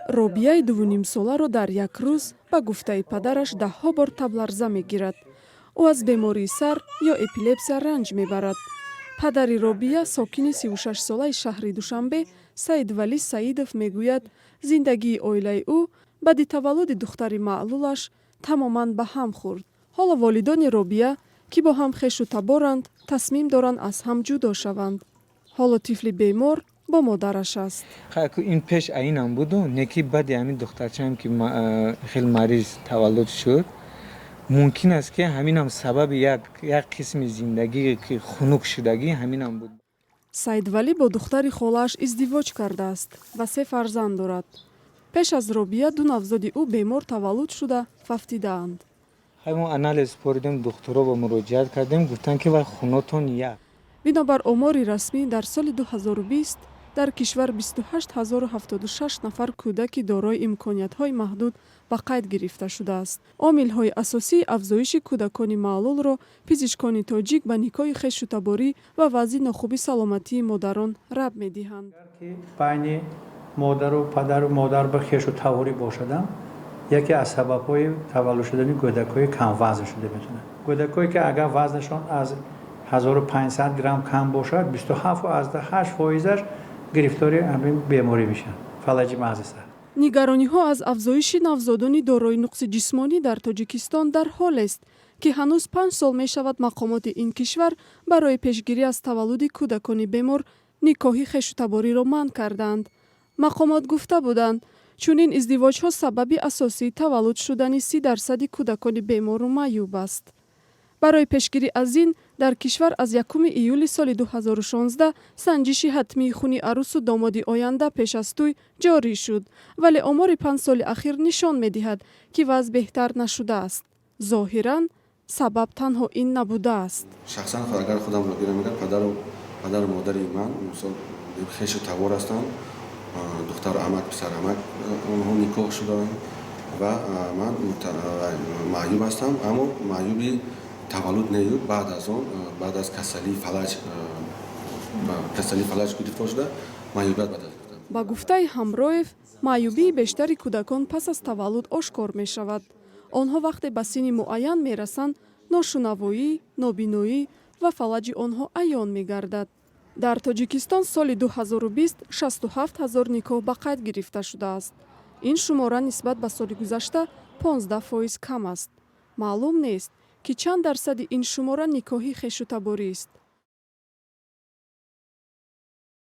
Робияи дувунимсоларо дар як рӯз, ба гуфтаи падараш, даҳҳо бор табларза мегирад. Ӯ аз бемории сар ё эпилепсия ранҷ мебарад. Падари Робия, сокини 36-солаи шаҳри Душанбе Саидвалӣ Саидов, мегӯяд, зиндагии оилаи ӯ баъди таваллуди духтари маълулаш тамоман ба ҳам хӯрд. Ҳоло волидони Робия, ки бо ҳам хешу таборанд, тасмим доранд аз ҳам ҷудо шаванд. Ҳоло тифли бемор бо модараш аст. Ин пеш аинам буду, не ки баъди ҳамин духтарчаам, ки хеле мариз таваллуд шуд, мумкин аст, ки ҳаминам сабаби як қисми зиндагӣ, ки хунук шудагӣ, ҳаминам буд. Саидвалӣ бо духтари холааш издивоҷ кардааст ва се фарзанд дорад. Пеш аз Робия ду навзоди ӯ бемор таваллуд шуда, фавтидаанд. Мо анализ супоридем, духтуро ба муроҷиат кардем, гуфтанд, ки вай хунотон як. Бинобар омори расмӣ, дар соли 2020 дар кишвар 28 076 нафар кӯдаки дорои имкониятҳои маҳдуд ба қайд гирифта шудааст. Омилҳои асосии афзоиши кӯдакони маълулро пизишкони тоҷик ба никоҳи хешутаборӣ ва вазъи нохуби саломатии модарон рабт медиҳанд. Ки байни модару падару модар ба хешу таворӣ бошадам, яке аз сабабҳои таваллуд шудани кӯдакҳои камвазн шуда метавонад. Кӯдакҳое, ки агар вазнашон аз 1500 грамм кам бошад, 27,8 фоизаш гирифтори ҳамин беморӣ мешаванд, фалаҷи мағзи сар. Нигарониҳо аз афзоиши навзодони дорои нуқси ҷисмонӣ дар Тоҷикистон дар ҳолест, ки ҳанӯз 5 сол мешавад, мақомоти ин кишвар барои пешгирӣ аз таваллуди кӯдакони бемор никоҳи хешутабориро манъ кардаанд. Мақомот гуфта буданд, чунин издивоҷҳо сабаби асосии таваллуд шудани 30 дарсади кӯдакони бемору маъюб аст. Барои пешгирӣ аз ин дар кишвар аз 1 июли соли 2016 санҷиши ҳатмии хуни арӯсу домоди оянда пеш аз тӯй ҷорӣ шуд, вале омори 5 соли ахир нишон медиҳад, ки вазъ беҳтар нашудааст. Зоҳиран, сабаб танҳо ин набудааст. Шахсан агар худамро гирам, мегӯям, падару модари ман, мисол, хешу табор ҳастанд, духтару амак, писару амак, онҳо никоҳ шудаанд ва ман маъюб ҳастам, аммо маъюби таваллуд нею, баъд аз он, баъд аз касалии фалаҷ гирифтор шуда, маъюбият ба даст гирифтам. Ба гуфтаи Ҳамроев, маъюбии бештари кӯдакон пас аз таваллуд ошкор мешавад. Онҳо вақте ба синни муайян мерасанд, ношунавоӣ, нобиноӣ ва фалаҷи онҳо аён мегардад. Дар Тоҷикистон соли 2020 67 ҳазор никоҳ ба қайд гирифта шудааст. Ин шумора нисбат ба соли гузашта 15 фоиз кам аст. Маълум нест, ки чанд дарсади ин шумора никоҳи хешутаборист.